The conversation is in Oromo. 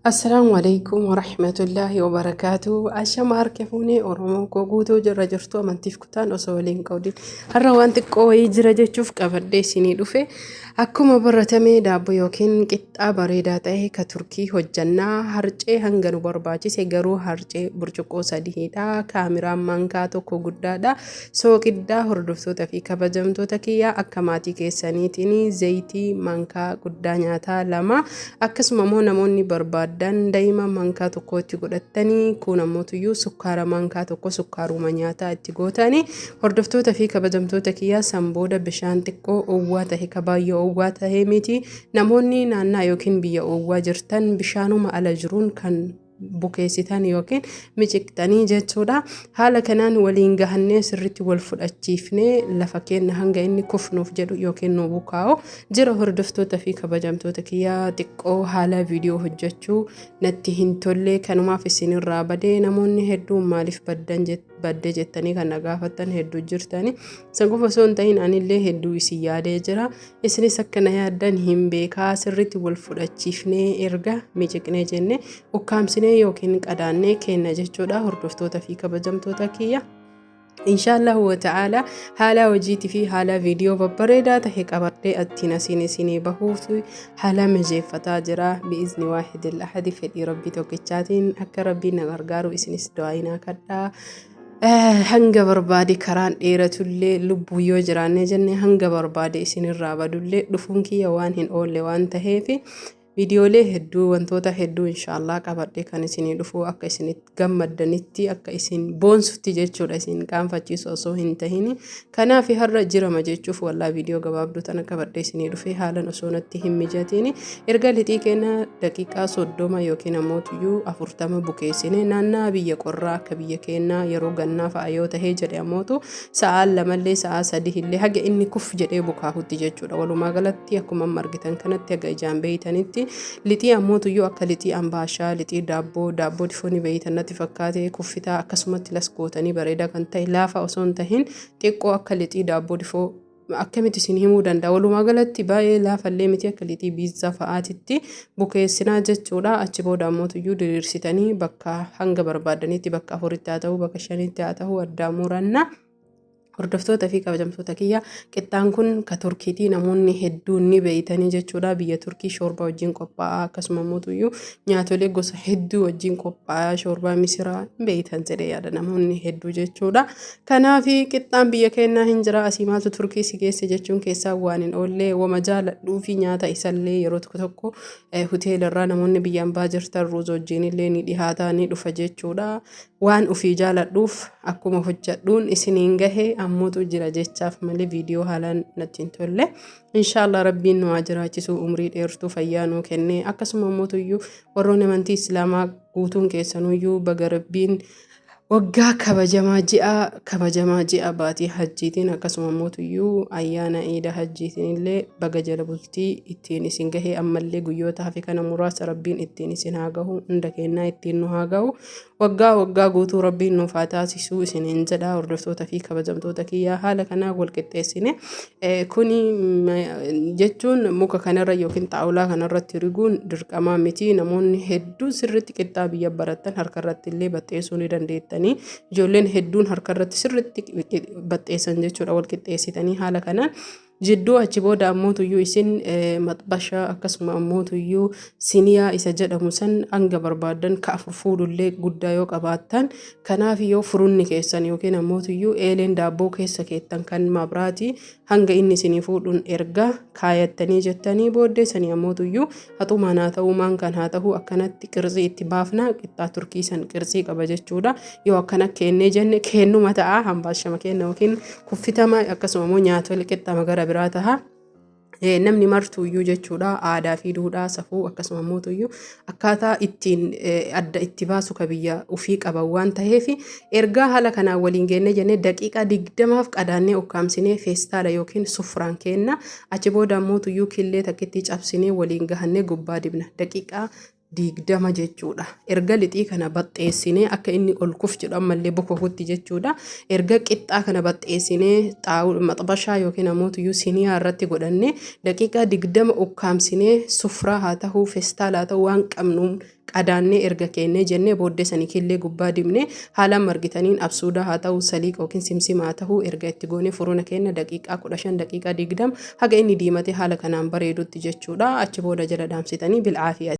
Assalaamu alaikum warahmatullaahi wabarakaatu. Ashama harka fuunee Oromoo koo guutuu jirra jirtu amantiif kutaan osoo waliin qoodin. Har'a waan xiqqoo wayii jira jechuuf qabadhee isinii dhufe. Akkuma baratame daabboo yookiin qixxaa bareedaa ta'e ka Turkii hojjannaa harcee hanga nu barbaachise garuu harcee burcuqqoo sadiidha. Kaamiraan maankaa tokko guddaadha. Sooqiddaa hordoftoota fi kabajamtoota kiyyaa akka maatii keessaniitiin zayitii maankaa guddaa nyaataa lama akkasuma immoo namoonni barbaaddan daa'ima maankaa tokko itti godhattanii kun ammootuyyuu sukkaara maankaa tokko sukkaaruma nyaataa itti gootanii hordoftoota fi kabajamtoota kiyyaa san booda bishaan xiqqoo owwaa tahe ka baay'ee owwaa tahee miti namoonni naannaa yookiin biyya owwaa jirtan bishaanuma ala jiruun kan bukeessitan yookiin miciqxanii jechuudha. Haala kanaan waliin gahannee sirriitti wal fudhachiifnee lafa keenna hanga inni kufnuuf jedhu yookiin nu bukaa'u jira. Hordoftoota fi kabajamtoota kiyyaa xiqqoo haala viidiyoo hojjechuu natti hin tolle kanumaaf isinirraa badee namoonni hedduun maaliif baddan badde jettanii kan na gaafattan hedduu jirtani. San qofa osoo hin ta'in anillee hedduu isin yaadee jira. Isinis akka na yaaddan hin beekaa sirriitti wal fudhachiifnee erga miciqnee jenne ukkaamsinee yookiin qadaannee kenna jechuudha hordoftoota fi kabajamtoota kiyya. Inshaallahu wa ta'ala haala hojiitii fi haala viidiyoo babbareedaa tahe qabadhee attiin asiin isinii bahuuf haala mijeeffataa jira. Bi'izni waahidil ahadi fedhii rabbii tokkichaatiin akka rabbiin na gargaaru isinis du'aayinaa kadhaa. Hanga barbaade karaan dheeratullee lubbuu yoo jiraanne jenne hanga barbaade isinirraa badullee dhufuun kiyya waan hin oolle waan taheef viidiyoolee hedduu wantoota hedduu inshaallah qabadhe kan isinii dhufu akka isin gammaddanitti akka isin boonsutti jechuudha isin qaanfachiisu osoo hin tahini. Kanaaf har'a jirama jechuuf wallaa viidiyoo gabaabduu tana qabadhe isinii dhufe haalan osoo natti hin mijatiin erga lixii keenya daqiiqaa 30 yookiin ammoo tuyyuu 40 bukeessine naannaa biyya qorraa akka biyya keenyaa yeroo gannaa fa'a yoo tahee jedhe ammootu sa'aa lamallee sa'aa sadi illee haga inni kuf jedhee bukaahutti jechuudha. Walumaa galatti akkuma amma argitan kanatti haga ijaan beeytanitti lixii ammootuyyuu akka lixii ambaashaa, lixii daabboo, daabboo difoonii beeytan natti fakkaate kuffitaa akkasumatti las gootanii bareedaa kan ta'e laafaa osoo hin tahin xiqqoo akka lixii daabboo difoo akkamitti isin himuu danda'a. Walumaa galatti baay'ee laafallee miti akka lixii biizzaa fa'aatitti bukeessinaa jechuudha. Achi booda ammootuyyuu diriirsitanii bakka hanga barbaadanitti bakka afuritti haa ta'u bakka shanitti haa ta'u addaa muranna. Hordoftoota fi kabajamtoota kiyya qixxaan kun ka Turkiitii namoonni hedduun ni beeytanii jechuudha. Biyya Turkii shoorbaa wajjin qophaa'a akkasuma mootuyyuu nyaatolee gosa hedduu wajjin qophaa'a shoorbaa misiraa hin beeytan jedhee yaada namoonni hedduu jechuudha. Kanaaf qixxaan biyya keenyaa hin jira asii maaltu Turkii si geesse jechuun keessaa waan hin oolle wama jaaladhuu fi nyaata isallee yeroo tokko tokko hoteela irraa namoonni biyya ambaa jirtan ruuza wajjin illee ni dhihaata ni dhufa jechuudha. Waan ofii jaaladhuuf akkuma hojjadhuun isiniin gahe ammootu jira jechaaf malee viidiyoo haalaan natti hin tolle. Inshaallah rabbiin nu haa jiraachisu umrii dheertuu fayyaa nuu kennee akkasuma ammootuyyuu warroonni amantii islaamaa guutuun keessanuyyuu baga rabbiin waggaa kabajamaa ji'a kabajamaa ji'a baatii hajjiitiin akkasuma ammootuyyuu ayyaana iida hajjiitiin illee baga jala bultii ittiin isin gahee ammallee guyyoota hafe kana muraasa rabbiin ittiin isin haa gahu hunda kennaa ittiin nu haa gahu Waggaa waggaa guutuu Rabbiin nuuf haa taasisuu isiniin jedha hordoftoota fi kabajamtoota kiyyaa haala kanaa wal qixxeessine kuni jechuun muka kanarra yookiin xaawulaa kanarratti riguun dirqamaa miti namoonni hedduun sirriitti qixxaa biyya barattan harkarratti illee baxxeessuu ni dandeettanii ijoolleen hedduun harkarratti sirriitti baxxeessan jechuudha wal qixxeessitanii haala kanaan Jidduu achi booda ammootuyyuu isin maxbasha akkasuma ammootuyyuu siniyaa isa jedhamu san hanga barbaaddan ka afur fuudhullee guddaa yoo qabaattan kanaaf yoo furunni keessan yookiin ammootuyyuu eeleen daabboo keessa keettan kan mabraati hanga inni isinii fuudhuun erga kaayattanii jettanii booddee sanii ammootuyyuu haxumaan haa ta'uu maan kan haa ta'uu akkanatti qirtsii itti baafna qixxaa turkii san qirtsii qaba jechuudha yoo akkana keennee jenne keennuma ta'a hambaashama keenna yookiin kuffitama akkasuma immoo nyaatole qixxama gara biraa taha. Namni martuuyyuu jechuudha aadaa fi duudhaa safuu akkasuma mootuyyuu akkaataa ittiin adda itti baasu ka biyya ofii qaban waan ta'eef ergaa haala kanaan waliin geenne jennee daqiiqaa 20f qadaannee ukkaamsinee feestaala yookiin sufraan kenna achi booda mootuyyuu killee takkitti cabsinee waliin gahannee gubbaa dibna daqiiqaa 20 jechuudha. Erga lixii kana baxxeessinee akka inni ol kuf jedhu ammallee bokokutti jechuudha. Erga qixxaa kana baxxeessinee maxbashaa yookiin ammoo siniyaa irratti godhannee daqiiqaa 20 ukkaamsinee, sufraa haa ta'uu, feestaala haa ta'uu, waan qabnuun qadaannee erga keennee jennee, booddee sanii killee gubbaa dibnee, haala margitaniin absuudaa haa ta'uu, saliiqa yookiin simsima haa ta'uu, erga itti goonee furuna keenya daqiiqaa 15, daqiiqaa 20, haga inni diimatee haala kanaan bareedutti jechuudha. Achi booda jala dhaamsitanii bil'aafiyaa.